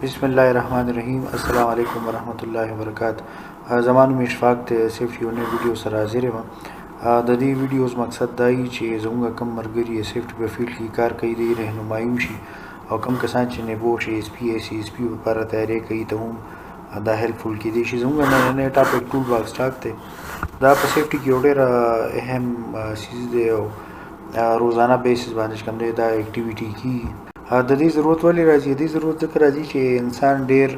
بسم الله الرحمن الرحیم. السلام علیکم ورحمت الله وبرکات. زما نوم اشفاق دی، سیفټي یو نوې ویډیو سره حاضر یم. د دې ویډیوز مقصد دا دی چې زموږ کم مرګري سیفټي په فیلډ کې کار کوي، د رهنمایي وشي او کم کسان چې نیبوش، اس پی، اس اس پی لپاره تیاری کوي ته هم دا هیلپفول کېدی شي. زموږ نننی topic tool box talk دی. دا په سیفټي کې یو ډېر اهم څیز دی او روزانه بیسس باندې چې کوم دی دا اکټیویټي کیږي. د دې ضرورت ولې راځي؟ د دې ضرورت ځکه راځي چې انسان ډېر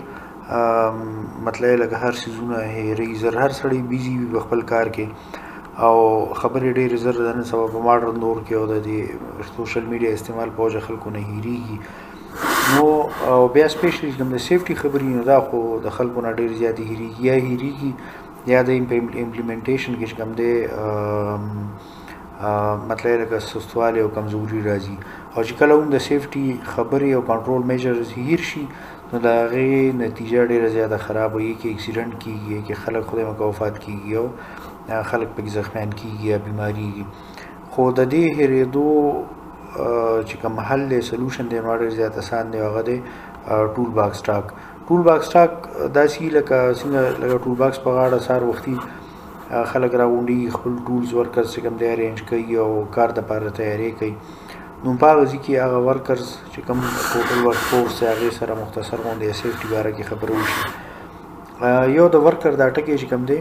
مطلب لکه هر څیزونه هېروي زر، هر سړی بیزي وي په خپل کار کې او خبرې ډېرې زر د نن سبا په ماډرن دور کې او د دې سوشل میډیا استعمال په وجه خلکو نه هېرېږي. نو او بیا سپیشلی چې کوم د سیفټي خبرې، نو دا خو د خلکو نه ډېر زیاتې هېرېږي، یا هېرېږي یا د امپلیمنټیشن کې چې کوم دی مطلب لکه سستوالی او کمزوري راځي. او چې کله هم د سیفټي خبرې او کنټرول میجرز هیر شي، نو د هغې نتیجه ډېره زیاته خرابه وي، کې اکسیډنټ کیږي، کې خلک خدای مکه وفات کیږي او خلک پکې زخمیان کیږي یا بیماریږي. خو د دې هېرېدو چې کوم حل دی، سولوشن دی، نو ډېر زیات اسان دی، هغه دی ټول باکس ټاک. ټول باکس ټاک داسې لکه څنګه لکه ټول باکس په غاړه سهار وختي خلک راغونډېږي، خپل ټولز ورکرز چې کوم دی ارینج کوي او کار دپاره تیاری کوي. نو په هغه ځای کې هغه ورکرز چې کوم ټوټل ورک فورس دی، هغې سره مختصر غوندې سیفټي باره کې خبره وشي. یو د ورکر دا ټکی چې کوم دی،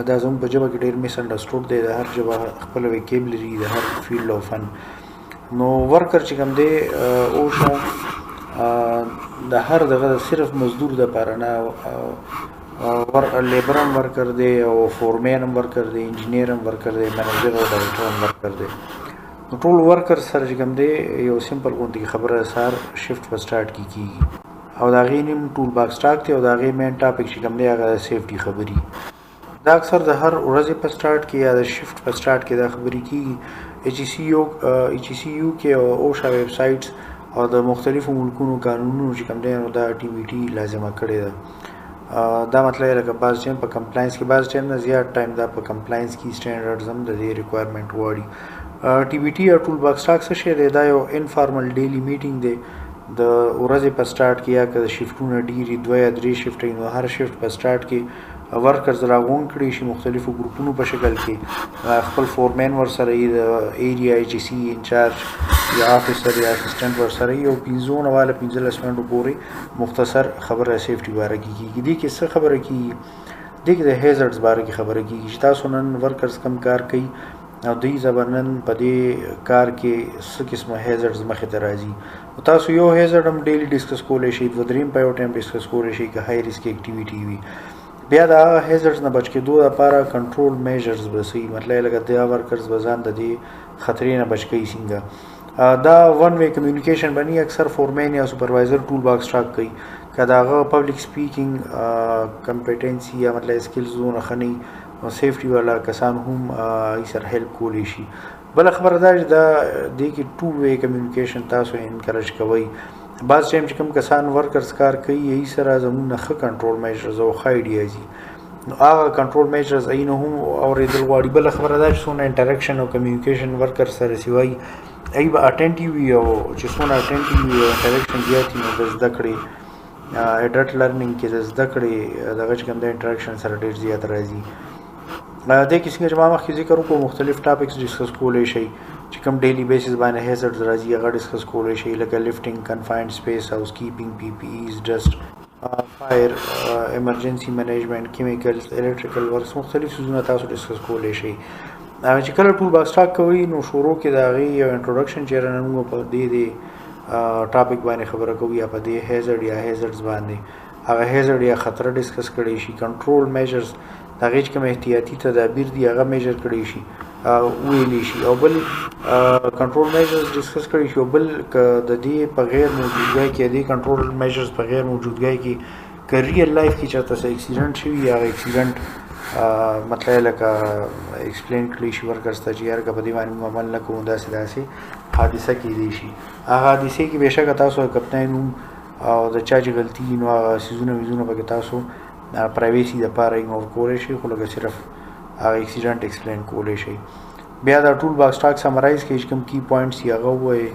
دا زموږ په ژبه کې ډېر مس انډرسټوډ دی. د هر ژبه خپله ویکیبلري، د هر فیلډ او فن. نو ورکر چې کوم دی، اوشه د هر دغه صرف مزدور دپاره نه، ور لیبر هم ورکر دی او فورمین هم ورکر دی، انجینیر هم ورکر دی، منیجر او ډایرکټر هم ورکر دی. نو ټول ورکر سره چې کوم دی یو سمپل غوندې خبره سهار شفټ په سټارټ کې کیږي او د هغې نیم ټول باکس ټاک دی او د هغې مین ټاپک چې کوم دی هغه د سیفټي خبرې. دا اکثر د هر ورځې په سټارټ کې یا د شفټ په سټارټ کې دا خبرې کیږي. ایچ ای سی یو کې او اوشا ویب سایټس او د مختلفو ملکونو قانونونو چې کوم دی، نو دا ټي بي ټي لازمه کړې ده. دا مطلب لکه بعض ټایم په کمپلاینس کې، بعض ټایم نه زیات ټایم دا په کمپلاینس کې سټانډرډز هم د دې ریکوایرمنټ غواړي. ټي بي ټي یا ټول باکس ټاک څه شی دی؟ دا یو انفارمل ډیلی میټینګ دی د ورځې په سټارټ کې، یا که د شفټونه ډېري، دوه یا درې شفټ وي، نو هر شفټ په سټارټ کې ورکرز راغونډ کړي شي مختلفو ګروپونو په شکل کې، خپل فورمین ورسره یي، د ایریا ایچ سی انچارج یا افیسر یا اسسټنټ ورسره یي او 5 نه واله 15 منټو پورې مختصر خبره سیفټي باره کې کېږي. دې کې څه خبره کېږي؟ دې کې د هیزرډز باره کې خبره کېږي چې تاسو نن ورکرز کم کار کوي او دوی زبر نن په دې کار کې څه قسمه هیزرډز مخې ته راځي. نو تاسو یو هیزرډ هم ډیلی ډسکس کولی شئ، دوه دریم په یو ټایم ډسکس کولی شئ که های ریسک اکټیویټي وي. بیا د هغه هیزرډز نه بچ کېدو لپاره کنټرول میجرز به سي، مطلب لکه دا ورکرز به ځان د دې خطرې نه بچ کوي څنګه. دا ون وی کمیونیکیشن بني، اکثر فورمین یا سپروایزر ټول باکس ټاک کوي. که د هغه پبلک سپیکینګ کمپیټنسي یا مطلب سکلز دونه ښه نه وي، نو سیفټي والا کسان هم یې سره هیلپ کولی شي. بله خبره دا چې دا دې کې ټو وی کمیونیکیشن تاسو انکریج کوئ. بعض ټایم چې کوم کسان ورکرز کار کوي، یی سره زموږ نه ښه کنټرول میجرز او ښه ایډیاز دي، نو هغه کنټرول میجرز عین هم اورېدل غواړي. بله خبره دا چې څونه انټریکشن او کمیونیکیشن ورکر سره سیوای، ای به اټینټیو وي او چې څونه اټینټیو وي او انټریکشن زیات وي، نو د زده کړې اډلټ لرنینګ کې د زده کړې دغه چې کوم د انټریکشن سره ډېر زیات راځي. دې کې څنګه چې ما مخکې ذکر وکړو، مختلف ټاپکس ډسکس کولی شئ چې کوم ډیلی بیسس باندې هیزرډز راځي، هغه ډسکس کولی شئ، لکه لفټینګ، کنفاینډ سپیس، هاوس کیپینګ، پی پی ایز، ډسټ، فایر، ایمرجنسي منیجمنت، کیمیکلز، الکتریکل ورکس، مختلف څیزونه تاسو ډسکس کولی شئ. چې کله ټول باکس ټاک کوئ، نو شروع کې د هغې یو انټروډکشن چې نن موږ په دې دې ټاپک باندې خبره کوو یا په دې هیزرډ یا هیزرډز باندې، هغه هیزرډ یا خطر ډسکس کړی شي، کنټرول میجرز د هغې چې کوم احتیاطي تدابیر دي هغه میجر کړی شي، ویلی شي او بل کنټرول میجرز ډسکس کړی شي او بل که د دې په غیر موجودګۍ کې، د دې کنټرول میجرز په غیر موجودګۍ کې که ریل لایف کې چېرته څه اکسیډنټ شوي، هغه اکسیډنټ مطلب لکه ایکسپلین کړی شي ورکرز ته چې یاره که په دې باندې موږ عمل نه کوو، داسې داسې حادثه کېدی شي. هغه حادثې کې بېشکه تاسو د کپتان نوم او د چا چې غلطي، نو هغه څیزونه ویزونه پکې تاسو پرایویسي دپاره ایګنور کولی شئ، خو لکه صرف هغه اکسیډنټ ایکسپلین کولی شئ. بیا دا ټول باکس ټاک سمرایز کوي چې کوم کی پوینټس یې هغه ووایي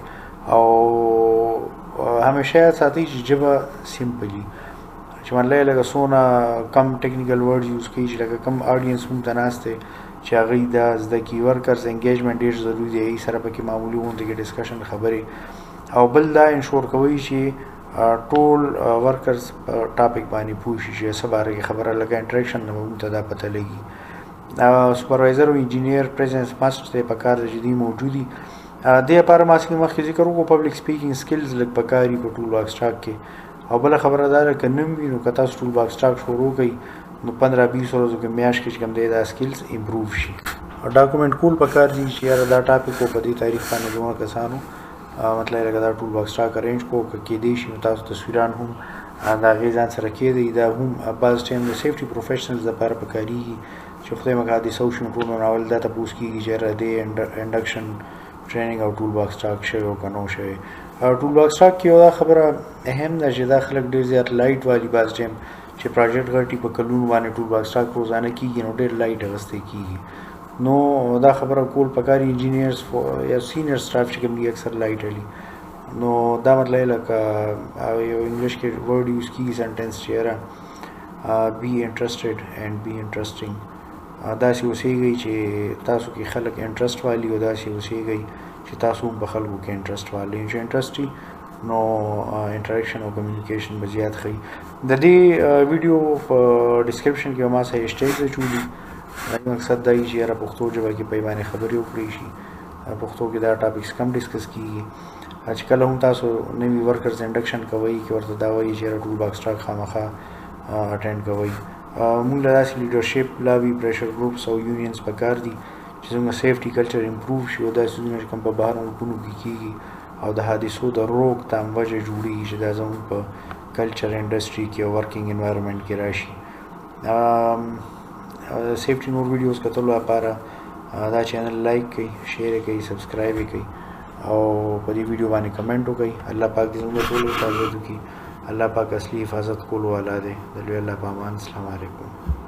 او همیشه یاد ساتئ چې ژبه simple وي، چې مطلب لکه څونه کم technical word use کوي، چې لکه کم audience مونږ ته ناست دی چې هغوی دا زده کړي. workers engagement ډېر ضروري دی، هغوی سره پکې معمولي غونډې کې discussion خبرې. او بل دا ensure کوي چې ټول workers په topic باندې پوه شي چې څه باره کې خبره، لکه interaction نه به مونږ ته دا پته لګي. supervisor او engineer presence must دی، پکار دی چې دوی موجود دي. دې لپاره ما څنګه مخکې ذکر وکړو، public speaking skills لږ پکار وي په tool box talk کې. او بله خبره دا ده که نه وي نو که تاسو tool box talk شروع کړئ نو 15-20 ورځو کې، میاشت کې چې کوم دی دا skills improve شي. document کول پکار دي چې یاره دا topic په دې تاریخ باندې دوه کسانو مطلب لکه دا tool box talk arrange کو. که کېدای شي نو تاسو تصویران هم د هغې ځان سره کېږدئ. دا هم بعض time د safety professionals لپاره پکارېږي چې خدای مه کړه حادثه وشي نو ټولو نه اول دا تپوس کېږي چې یاره دې induction training او tool box talk شوی او که نه شوی. tool box talk کې یو دا خبره اهم ده چې دا خلک ډېر زیات light والي. بعض time چې project غټي، په کلونو باندې tool box talk روزانه کېږي، نو ډېر light اخیستی کېږي. نو دا خبره کول پکار، engineers یا senior staff چې کوم دي اکثر light الي. نو دا مطلب لکه یو English کې word use کېږي، sentence چې یاره be interested and be interesting. داسې اوسېږئ چې تاسو کې خلک interest والي او داسې اوسېږئ چې تاسو هم په خلکو کې interest والي. چې interest نو interaction او communication به زیات ښه. د دې ویډیو په description کې ما څه hashtags اچولي. مقصد دا دی چې یاره پښتو ژبه کې په باندې خبرې وکړې شي، پښتو کې دا topics کم discuss کیږي. چې کله هم تاسو نوي workers induction کوئ کې ورته دا وایي چې یاره tool box talk خامخا attend کوئ. موږ له داسې leadership، lobby، pressure groups او unions پکار دي چې زموږ safety culture improve شي، او داسې څیزونه چې کوم په بهر ملکونو کې کیږي او د حادثو د روک تام وجه جوړیږي، چې دا زموږ په culture، industry کې او working environment کې راشي. safety نور videos کتلو لپاره دا channel like کړئ، share کړئ، subscribe کړئ او په دې ویډیو باندې comment وکړئ. الله پاک دې زموږ ټولو حفاظت وکړي. الله پاک اصلي حفاظت کولو والا دی. د لوی الله په امان. السلام علیکم.